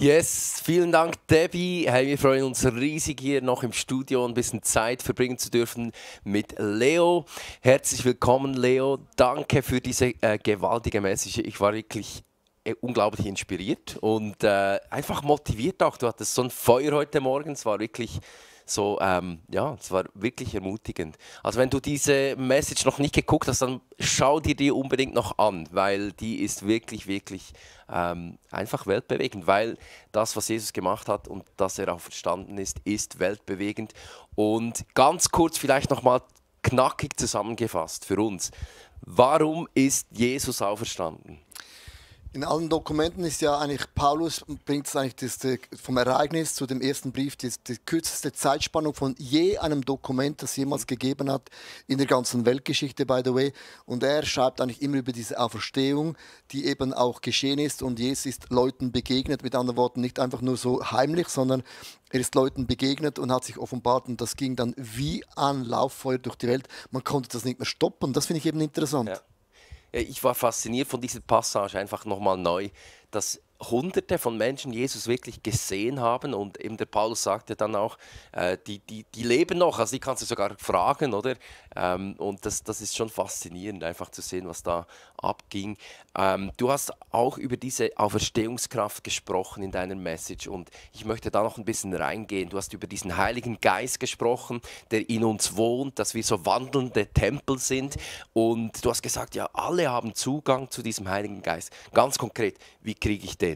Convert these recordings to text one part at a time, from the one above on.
Yes, vielen Dank, Debbie. Hey, wir freuen uns riesig, hier noch im Studio ein bisschen Zeit verbringen zu dürfen mit Leo. Herzlich willkommen, Leo. Danke für diese gewaltige Message. Ich war wirklich unglaublich inspiriert und einfach motiviert auch. Du hattest so ein Feuer heute Morgen. Es war wirklich so, ja, es war wirklich ermutigend. Also wenn du diese Message noch nicht geguckt hast, dann schau dir die unbedingt noch an, weil die ist wirklich, wirklich einfach weltbewegend, weil das, was Jesus gemacht hat und dass er auch verstanden ist weltbewegend. Und ganz kurz vielleicht nochmal knackig zusammengefasst für uns. Warum ist Jesus auferstanden? In allen Dokumenten ist ja eigentlich, Paulus bringt es eigentlich vom Ereignis zu dem ersten Brief, die kürzeste Zeitspannung von je einem Dokument, das jemals gegeben hat, in der ganzen Weltgeschichte, by the way. Und er schreibt eigentlich immer über diese Auferstehung, die eben auch geschehen ist. Und Jesus ist Leuten begegnet, mit anderen Worten, nicht einfach nur so heimlich, sondern er ist Leuten begegnet und hat sich offenbart. Und das ging dann wie ein Lauffeuer durch die Welt. Man konnte das nicht mehr stoppen. Das finde ich eben interessant. Ja. Ich war fasziniert von dieser Passage, einfach nochmal neu, dass Hunderte von Menschen Jesus wirklich gesehen haben und eben der Paulus sagte dann auch, die leben noch, also die kannst du sogar fragen, oder? Und das ist schon faszinierend, einfach zu sehen, was da abging. Du hast auch über diese Auferstehungskraft gesprochen in deiner Message und ich möchte da noch ein bisschen reingehen. Du hast über diesen Heiligen Geist gesprochen, der in uns wohnt, dass wir so wandelnde Tempel sind und du hast gesagt, ja, alle haben Zugang zu diesem Heiligen Geist. Ganz konkret, wie kriege ich den?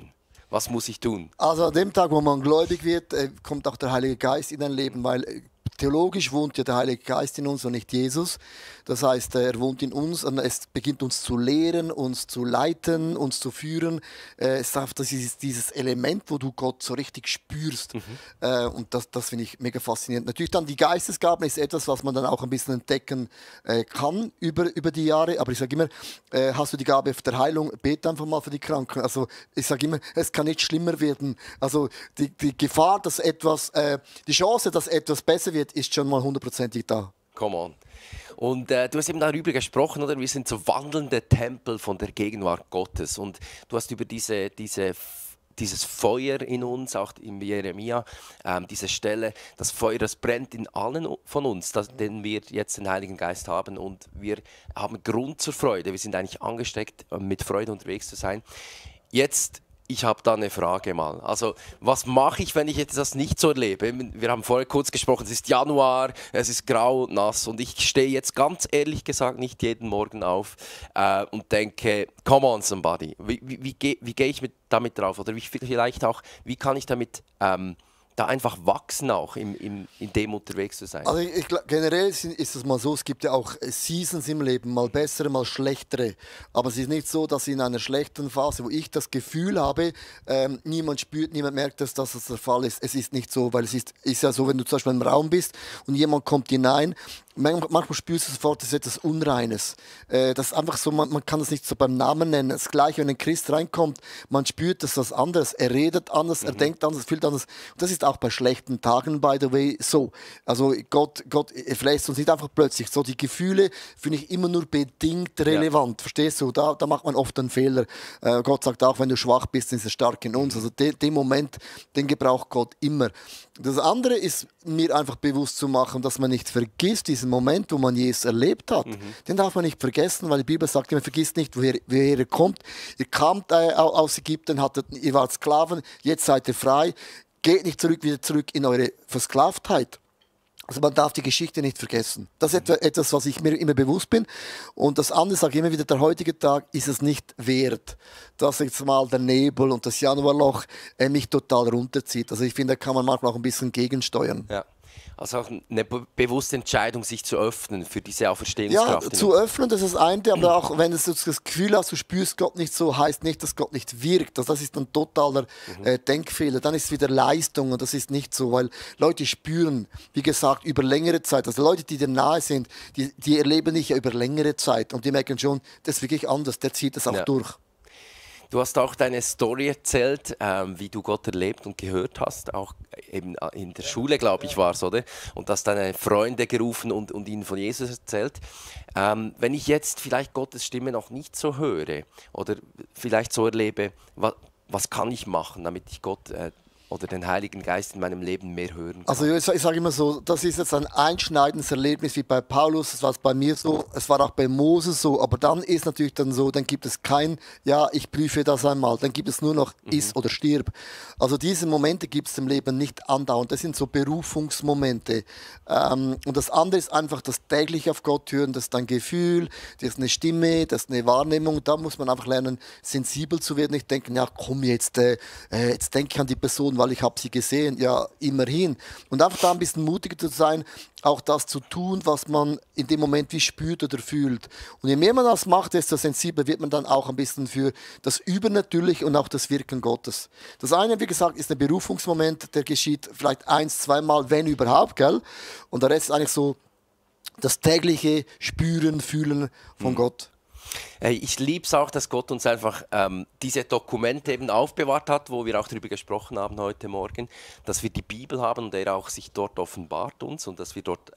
Was muss ich tun? Also an dem Tag, wo man gläubig wird, kommt auch der Heilige Geist in dein Leben, weil theologisch wohnt ja der Heilige Geist in uns und nicht Jesus. Das heißt, er wohnt in uns und es beginnt uns zu lehren, uns zu leiten, uns zu führen. Das ist dieses Element, wo du Gott so richtig spürst. Und das finde ich mega faszinierend. Natürlich dann die Geistesgaben ist etwas, was man dann auch ein bisschen entdecken kann über die Jahre. Aber ich sage immer, hast du die Gabe der Heilung, bete einfach mal für die Kranken. Also ich sage immer, es kann nicht schlimmer werden. Also die Gefahr, dass die Chance, dass etwas besser wird, ist schon mal 100%ig da. Come on. Und du hast eben darüber gesprochen, oder? Wir sind so wandelnde Tempel von der Gegenwart Gottes. Und du hast über dieses Feuer in uns, auch in Jeremia, diese Stelle, das Feuer, das brennt in allen von uns, denn wir jetzt den Heiligen Geist haben und wir haben Grund zur Freude. Wir sind eigentlich angesteckt, mit Freude unterwegs zu sein. Jetzt ich habe da eine Frage mal. Also, was mache ich, wenn ich jetzt das nicht so erlebe? Wir haben vorher kurz gesprochen, es ist Januar, es ist grau, nass und ich stehe jetzt ganz ehrlich gesagt nicht jeden Morgen auf und denke, come on somebody, wie gehe ich damit drauf? Oder vielleicht auch, wie kann ich damit da einfach wachsen auch, in dem unterwegs zu sein? Also generell ist es mal so, es gibt ja auch Seasons im Leben, mal bessere, mal schlechtere. Aber es ist nicht so, dass in einer schlechten Phase, wo ich das Gefühl habe, niemand spürt, niemand merkt, dass das der Fall ist. Es ist nicht so, weil es ist ja so, wenn du zum Beispiel im Raum bist und jemand kommt hinein, manchmal spürst du sofort, das ist etwas Unreines. Das ist einfach so, man kann das nicht so beim Namen nennen. Das Gleiche, wenn ein Christ reinkommt, man spürt, dass das anders. Er redet anders, er denkt anders, fühlt anders. Und das ist auch bei schlechten Tagen, by the way, so. Also Gott verlässt uns nicht einfach plötzlich. So die Gefühle finde ich immer nur bedingt relevant. Ja. Verstehst du? Da macht man oft einen Fehler. Gott sagt auch, wenn du schwach bist, ist er stark in uns. Also den Moment, den gebraucht Gott immer. Das andere ist, mir einfach bewusst zu machen, dass man nicht vergisst, diesen Moment, wo man Jesus erlebt hat. Den darf man nicht vergessen, weil die Bibel sagt, man vergisst nicht, woher ihr kommt. Ihr kamt aus Ägypten, ihr wart Sklaven, jetzt seid ihr frei. Geht nicht wieder zurück in eure Versklavtheit. Also man darf die Geschichte nicht vergessen. Das ist etwas, was ich mir immer bewusst bin. Und das andere, sage ich immer wieder, der heutige Tag ist es nicht wert, dass jetzt mal der Nebel und das Januarloch mich total runterzieht. Also ich finde, da kann man manchmal auch ein bisschen gegensteuern. Ja. Also auch eine bewusste Entscheidung, sich zu öffnen für diese Auferstehungskraft. Ja, zu öffnen, das ist das eine, aber auch wenn du das Gefühl hast, du spürst Gott nicht so, heißt nicht, dass Gott nicht wirkt. Also das ist ein totaler Denkfehler. Dann ist es wieder Leistung und das ist nicht so, weil Leute spüren, wie gesagt, über längere Zeit. Also Leute, die dir nahe sind, die erleben dich ja über längere Zeit und die merken schon, das ist wirklich anders, der zieht das auch durch. Du hast auch deine Story erzählt, wie du Gott erlebt und gehört hast, auch eben in der Schule, glaube ich, war es, oder? Und hast deine Freunde gerufen und ihnen von Jesus erzählt. Wenn ich jetzt vielleicht Gottes Stimme noch nicht so höre oder vielleicht so erlebe, was kann ich machen, damit ich Gott oder den Heiligen Geist in meinem Leben mehr hören kann? Also ich sage immer so, das ist jetzt ein einschneidendes Erlebnis wie bei Paulus, das war bei mir so, es war auch bei Moses so, aber dann ist natürlich dann so, dann gibt es kein, ja, ich prüfe das einmal, dann gibt es nur noch iss oder stirb. Also diese Momente gibt es im Leben nicht andauernd, das sind so Berufungsmomente. Und das andere ist einfach das täglich auf Gott hören, das ist ein Gefühl, das ist eine Stimme, das ist eine Wahrnehmung, da muss man einfach lernen, sensibel zu werden, nicht denken, ja komm jetzt, jetzt denke ich an die Person, weil ich habe sie gesehen, ja immerhin. Und einfach da ein bisschen mutiger zu sein, auch das zu tun, was man in dem Moment wie spürt oder fühlt. Und je mehr man das macht, desto sensibler wird man dann auch ein bisschen für das Übernatürliche und auch das Wirken Gottes. Das eine, wie gesagt, ist ein Berufungsmoment, der geschieht vielleicht 1-, 2-mal, wenn überhaupt, gell? Und der Rest ist eigentlich so das tägliche Spüren, Fühlen von Gott. Hey, ich liebe es auch, dass Gott uns einfach diese Dokumente eben aufbewahrt hat, wo wir auch darüber gesprochen haben heute Morgen, dass wir die Bibel haben und er auch sich dort offenbart uns und dass wir dort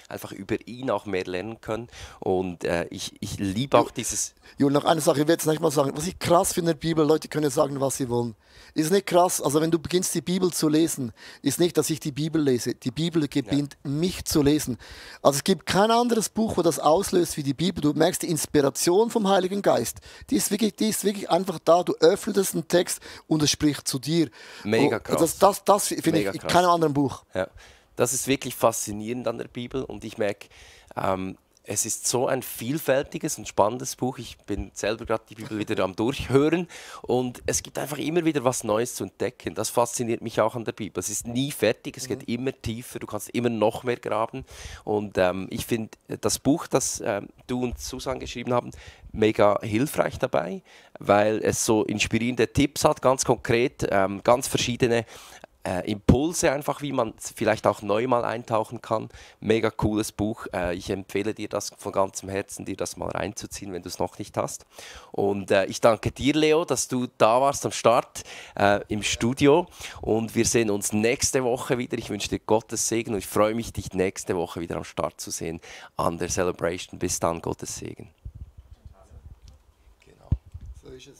einfach über ihn auch mehr lernen können. Und ich liebe auch dieses... Jo, noch eine Sache, ich will jetzt nicht mal sagen, was ich krass finde in der Bibel, Leute können sagen, was sie wollen. Ist nicht krass, also wenn du beginnst die Bibel zu lesen, ist nicht, dass ich die Bibel lese. Die Bibel gebindet mich zu lesen. Also es gibt kein anderes Buch, wo das auslöst wie die Bibel. Du merkst die Inspiration vom Heiligen Geist. Die ist wirklich einfach da. Du öffnest einen Text und es spricht zu dir. Mega krass. Das finde ich in keinem anderen Buch. Ja, das ist wirklich faszinierend an der Bibel und ich merke, es ist so ein vielfältiges und spannendes Buch. Ich bin selber gerade die Bibel wieder am Durchhören und es gibt einfach immer wieder was Neues zu entdecken. Das fasziniert mich auch an der Bibel. Es ist nie fertig, es geht immer tiefer, du kannst immer noch mehr graben. Und ich finde das Buch, das du und Susan geschrieben haben, mega hilfreich dabei, weil es so inspirierende Tipps hat, ganz konkret, ganz verschiedene Impulse einfach, wie man vielleicht auch neu mal eintauchen kann. Mega cooles Buch. Ich empfehle dir das von ganzem Herzen, dir das mal reinzuziehen, wenn du es noch nicht hast. Und ich danke dir, Leo, dass du da warst am Start im Studio. Und wir sehen uns nächste Woche wieder. Ich wünsche dir Gottes Segen und ich freue mich, dich nächste Woche wieder am Start zu sehen an der Celebration. Bis dann, Gottes Segen. Genau. So ist es.